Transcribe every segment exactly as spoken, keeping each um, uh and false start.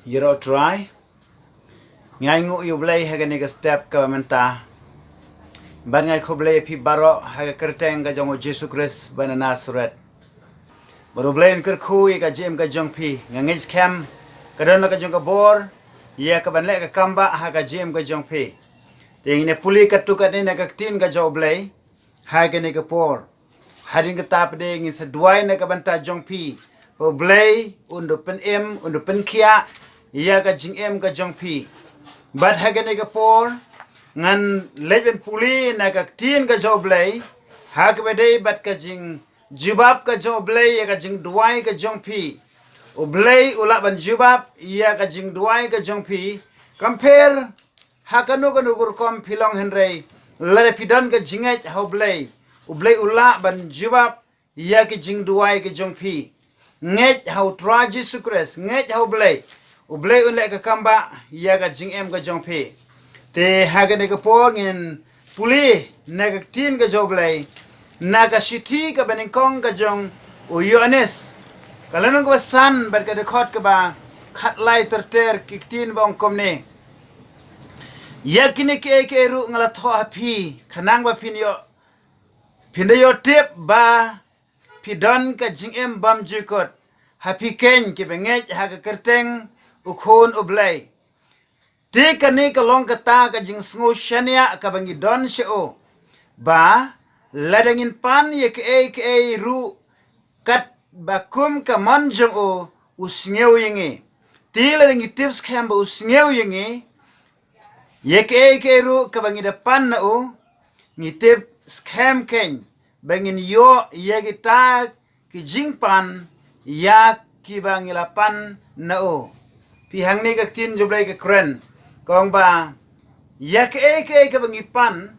Ïaroh Trai. Nga ainguh ïa U Blei ha kane ka step kaba mynta. Bad nga ai khublei ïa phi baroh ha ka kyrteng ka jong U Jisu Khrist ba na Nasareth. Bad U Blei un kyrkhu ïa ka jingim ka jong phi. Nga ngeit skhem ka don la ka jong ka bor ïa kaban leh ka kambah ha ka jingim ka jong phi. Te ngin ïa pule katto katne na ka ktien ka jong U Blei ha kane ka por. Hadien kata pat de ngin sa duwai na ka bynta jong phi, ba U Blei un da pynim, un da pynkhiah ïa ka jingim ka jong phi. Bad ha kane ka por ngan leit ban pule na ka ktien ka jong U Blei ha kaba dei bad ka jingjubab ka jong U Blei ïa ka jingduwai ka jong phi. U Blei u lah ban jubab ïa ka jingduwai ka jong phi. Kam pher ha kano kano ka rukom phi long hynrei lada phi don ka jingngeit ha U Blei, U Blei u lah ban jubab ïa ki jingduwai ki jong phi. Ngeit ha U Trai Jisu Khrist, ngeit ha U Blei, U Blei un leh ka kambah ïa ka jingim ka jong phi. Te ha kane ka por ngin pule na ka ktien ka jong U Blei na ka shithi kaba nyngkong ka jong u Ïoannis, ka lynnong kaba san bad ka dkhot kaba khatlai ter ter, ki ktien ba ong kumne. Ïa kine kiei kiei ruh nga la thoh ha phi, khnang ba phin ïoh, phin da ïoh tip ba phi don ka jingim bymjukut ha phi ken kiba ngeit ha ka kyrteng U Khun U Blei. Te kane ka long kata ka jingsngew shaniah kaba ngi don sha u, ba lada ngin pan ïa kiei kiei ruh katba kum ka mon jong u, u sngew ïa ngi. Te lada ngi tip skhem ba u sngew ïa ngi, ïa kiei kiei ruh kaba ngi da pan na u, ngi tip skhem ken ba ngin ïoh ïa kita ki jingpan ïa kiba ngi la pan na u. Phi, hangne ka ktien jong U Blei ka kren, ka ong ba ïa kiei kiei kaba ngi pan,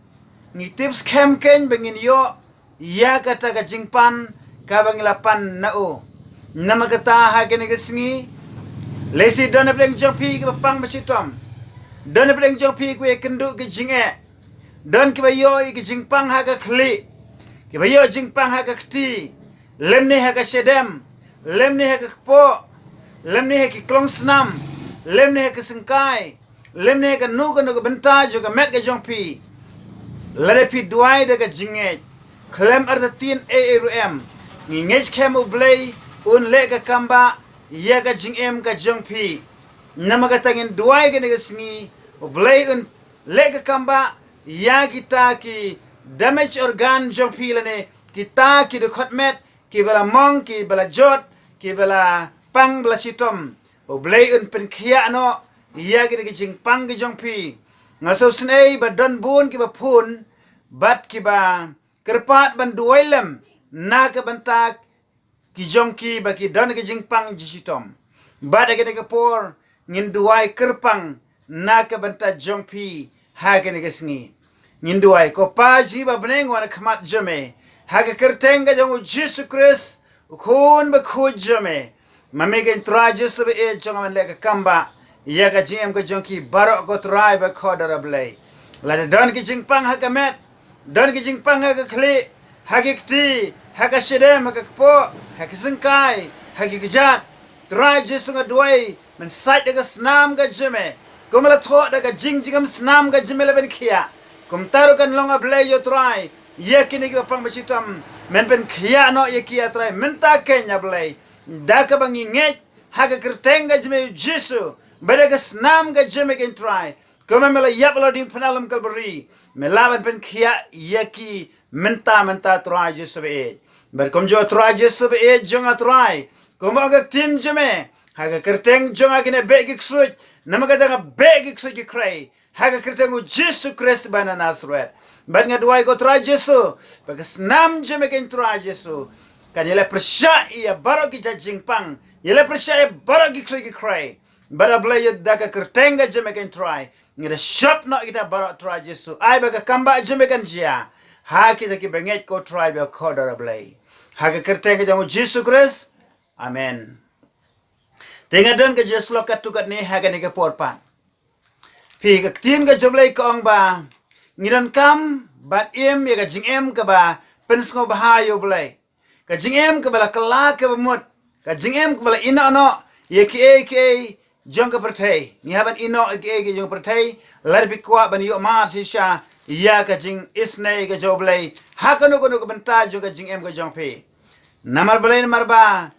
ngi tip skhem ken ba ngin ïoh ïa kata ka jingpan kaba ngi la pan na u. Namar kata ha kane ka sngi, lehse don na pdeng jong phi kiba pang ba shitom, don na pdeng jong phi kiba ïakynduh ki jingeh, don kiba ïoh ïa ki jingpang ha ka khlieh, kiba ïoh jingpang ha ka kti, lymne ha ka shadem, lymne ha ka kpoh, lymne ha ki klongsnam, lymne ha ka syngkai, lymne ha kano kano ka bynta jong ka met ka jong phi. Lada phi duwai da ka jingngeit, khlem artatien ei ei ruh em, ngi ngeit skhem U Blei un leh ka kambah ïa ka jingim ka jong phi. Namar kata ngin duwai kane ka sngi, U Blei un leh ka kambah ïa kita ki damage organ jong phi lane kita ki dkhot met kiba la mong, kiba la jot, kiba la pang ba la shitom. U Blei un pynkhiah noh ïa kita ki jingpang ki jong phi. Nga sngewsynei ba don bun kiba phone bad kiba kyrpad ban duwai lem na ka bynta ki jong ki ba ki don ki jingpang jingshitom. Bad ha kane ka por ngin duwai kyrpang na ka bynta jong phi ha kane ka sngi. Ngin duwai. Ko Pa jong ngi ba bneng, wan ha khmat jong me ha ka kyrteng ka jong U Jisu Khrist, U Khun bakhuid jong me. Ma me keiñ Trai Jisu ba ïeit jong nga, men leh ka kambah ïa ka jingim ka jong ki baroh ko Trai ba kordor, A Blei. Lada don ki jingpang ha ka met, don ki jingpang ha ka khlieh, ha ki kti, ha ka shadem, ha ka kpoh, ha ki syngkai, ha ki kjat, Trai Jisu nga duwai, men sait da ka snam ka jong me. Kumba la thoh, da ka jingjngem snam ka jong me la pynkhiah. Kumta ruh kan long, A Blei, ïa U Trai, ïa kine kiba pang ba shitom, men pynkhiah noh ïa ki, A Trai, mynta keiñ, A Blei. Da kaba ngi ngeit ha ka kyrteng ka jong me, U Jisu, bad da ka snam ka jong me keiñ, Trai. Kumba me la ïap ha lade diengphna lem Kalbari, me lah ban pynkhiah ïa ki mynta mynta, Trai Jisu ba ïeit. Bad kumjuh, Trai Jisu ba ïeit jong nga, Trai, kumba ong ka ktien jong me, ha ka kyrteng jong nga kine beh ki ksuid, namar kata nga beh ki ksuid ki khrei ha ka kyrteng U Jisu Khrist ba na Nasareth. Bad nga duwai ko Trai Jisu ba ka snam jong me keiñ, Trai Jisu, kan ïaleh pyrshah ïa baroh ki jait jingpang, ïaleh pyrshah ïa baroh ki ksuid ki khrei. Bad, A Blei, ïa da ka kyrteng ka jong me keiñ, Trai, ngi da shop noh kita baroh, Trai Jisu. Ai ba ka kambah jong me kan jia ha kita kiba ngeit ko Trai ba kordor, A Blei. Ha ka kyrteng ka jong U Jisu Khrist. Amen. Te nga don ka jingshlok katto katne ha kane ka por pat. Phi, ka ktien ka jong U Blei ka ong ba ngi donkam ban im ïa ka jingim kaba pynsngewbha ïa U Blei. Ka jingim kaba la kylla kaba mut, ka jingim kaba la ïehnoh noh ïa kiei kiei jong ka pyrthei. Ngi hap ban ïehnoh ïa kiei kiei jong ka pyrthei, lada phi kwah ban ïoh mar shisha ïa ka jingisynei ka jong U Blei ha kano kano ka bynta jong ka jingim ka jong phi. Namar balei? Namar ba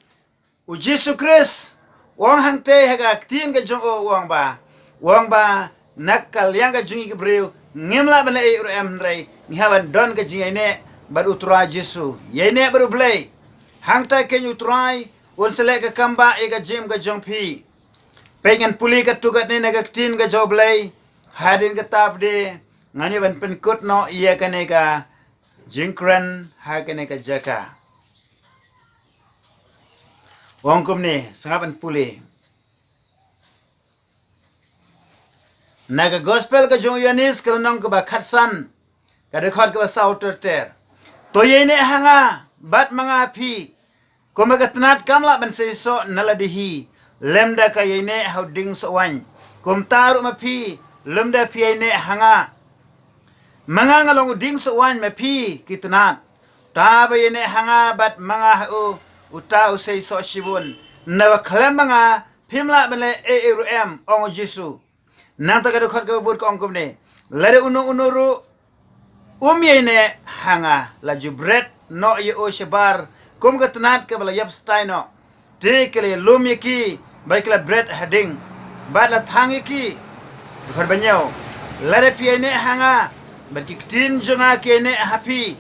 u Jisu Khrist u ong hangtei ha ka ktien ka jong u, u ong ba, u ong ba na ka liang ka jong ngi ki briew ngim lah ban leh ei ruh em, hynrei ngi hap ban don ka jingïaineh bad U Trai Jisu, ïaineh bad U Blei. Hangta keiñ U Trai un sa leh ka kam ba ïa ka jingim ka jong phi. Peit, ngan pule katto katne na ka ktien ka jong U Blei. Hadien kata pat de ngan ïa ban pynkut noh ïa kane ka jingkren ha kane ka jaka. U ong kumne, sngap ban pule. Na ka gospel ka jong u Ïoannis ka lynnong kaba khatsan, ka dkhot kaba saw ter ter. To ïaineh ha nga bad ma nga ha phi. Kumba ka tnat kam lah ban seisoh na lade hi lymda ka ïaineh ha u dieng sohwaiñ, kumta ruh ma phi, lymda phi ïaineh ha nga. Ma nga nga long u dieng sohwaiñ, ma phi ki tnat. Uta ba ïaineh ha nga bad ma nga ha u, uta u seisoh shibun. Naba khlem ma nga phim lah ban leh ei ei ruh em, ong u Jisu. Nangta ka dkhot kaba bud ka ong kumne, lada uno uno ruh um ïaineh ha nga, la ju bret noh ïa u shabar kum ka tnat kaba la ïap stai noh. Te ki la ïalum ïa ki bad ki la bret ha ding bad la thang ïa ki. Dkhot ba hynñiew, lada phi ïaineh ha nga bad ki ktien jong nga ki ïaineh ha phi,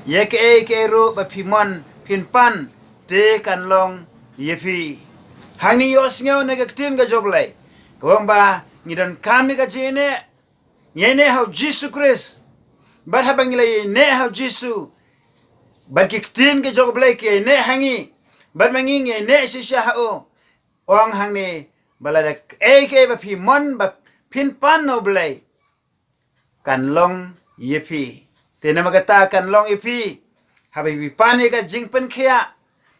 ïa kiei kiei ruh ba phi mon phin pan, te kan long ïa phi. Hangne ïohsngew na ka ktien ka jong U Blei ka ong ba ngi donkam ïa ka jingïaineh. Ngi ïaineh ha u Jisu Khrist. Bad haba ngi la ïaineh ha u Jisu, bad ki ktien ka jong U Blei ki ïaineh ha ngi, bad ma ngi ngi ïaineh shisha ha u, ong hangne ba lada kaei kaei ba phi mon ba phin pan na U Blei, kan long ïa phi. Te namar kata kan long ïa phi, haba phi pan ïa ka jingpynkhiah,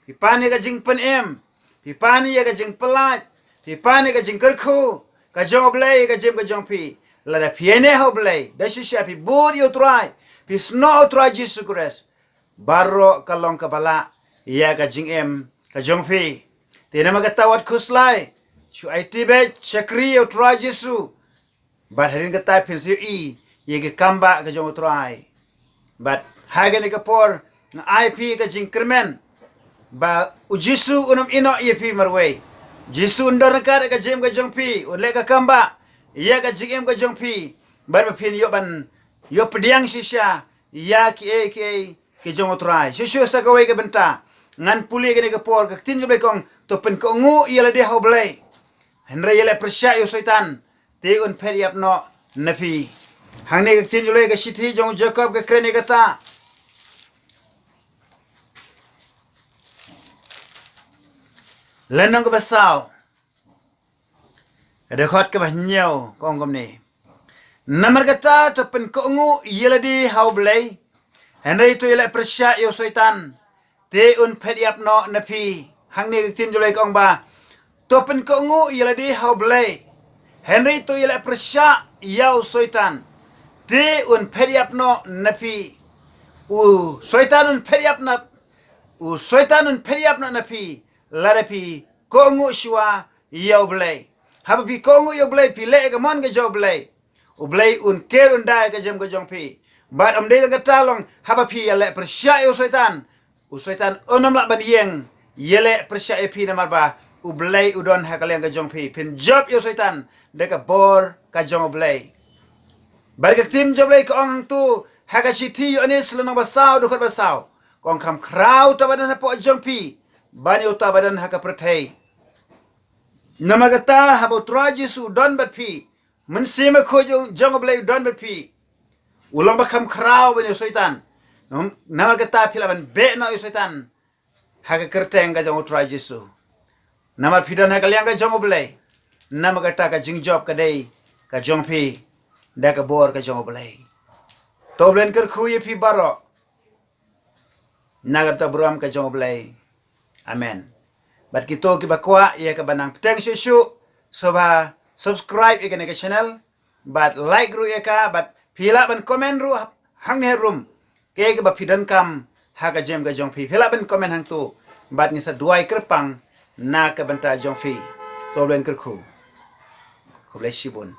phi pan ïa ka jingpynim, phi pan ïa ka jingpyllait, phi pan ïa ka jingkyrkhu ka jong U Blei ïa ka jingim ka jong phi, lada phi ïaineh ha U Blei da shisha, phi bud ïa U Trai, phi snoh U Trai Jisu Khrist, baroh ka long kaba lah ïa ka jingim ka jong phi. Te namar kata wat khuslai, shu aiti beit shakri ïa U Trai Jisu. Bad hadien kata phin sa ïohi ïa ka kam ba ka jong U Trai. Bad ha kane ka por nga ai phi ka jingkyrmen ba u Jisu un ym ïehnoh ïa phi marwei. U Jisu un don ryngkat ha ka jingim ka jong phi, un leh ka kam ba ïa ka jingim ka jong phi, bad ba phin ïoh ban ïoh pdiang shisha ïa kiei kiei ki jong U Trai. Shuh shuh sa kawei ka bynta, ngan pule kane ka por, ka ktien jong U Blei ka ong, to pynkohnguh ïa lade ha U Blei, hynrei ïaleh pyrshah ïa u Soitan, te un phet ïap noh na phi. Hangne ka ktien jong U Blei, ka shithi jong u Jakob ka kren ïa kata. Lynnong kaba saw, ka dkhot kaba hynñiew ka ong kumne. Namar kata to pynkohnguh ïa lade ha U Blei, hynrei to ïaleh pyrshah ïa u Soitan, te un phet ïap noh na phi. Hangne ka ktien jong U Blei ka ong ba to pynkohnguh ïa lade ha U Blei, hynrei to ïaleh pyrshah ïa u Soitan, te un phet ïap noh na phi. U Soitan un phet ïap na, u Soitan un phet ïap noh na phi lada phi kohnguh shuwa ïa U Blei. Haba phi kohnguh ïa U Blei, phi leh ïa ka mon ka jong U Blei, U Blei un ker un da ïa ka jingim ka jong phi. Bad ym dei tang kata long, haba phi ïaleh pyrshah ïa u Soitan, u Soitan un ym lah ban ïeng ïaleh pyrshah ïa phi, namar ba U Blei u don ha ka liang ka jong phi. Phin jop ïa u Soitan da ka bor ka jong U Blei. Bad ka ktien jong U Blei ka ong hangto ha ka shithi Ïoannis lynnong ba saw, dkhot ba saw, ka ong, kham khraw uta ba don hapoh jong phi ban ïa uta ba don ha ka pyrthei. Namar kata haba U Trai Jisu u don bad phi, Mynsiem Bakhuid jong U Blei u don bad phi, u long ba kham khraw ban ïa u Soitan. Namar kata phi lah ban beh noh ïa u Soitan ha ka kyrteng ka jong U Trai Jisu. Namar phi don ha ka liang ka jong U Blei, namar kata ka jingjop ka dei ka jong phi da ka bor ka jong U Blei. To U Blei un kyrkhu ïa phi baroh na ka bynta burom ka jong U Blei. Amen. Bad kito kiba kwah ïa kaba nang bteng shuh shuh, sngewbha subscribe ïa kane ka channel, bad like ruh ïa ka, bad phi lah ban comment ruh hangne harum, kaei kaba phi donkam ha ka jingim ka jong phi, phi lah ban comment hangto, bad ngin sa duwai kyrpang na ka bynta jong phi. To U Blei un kyrkhu. Khublei shibun.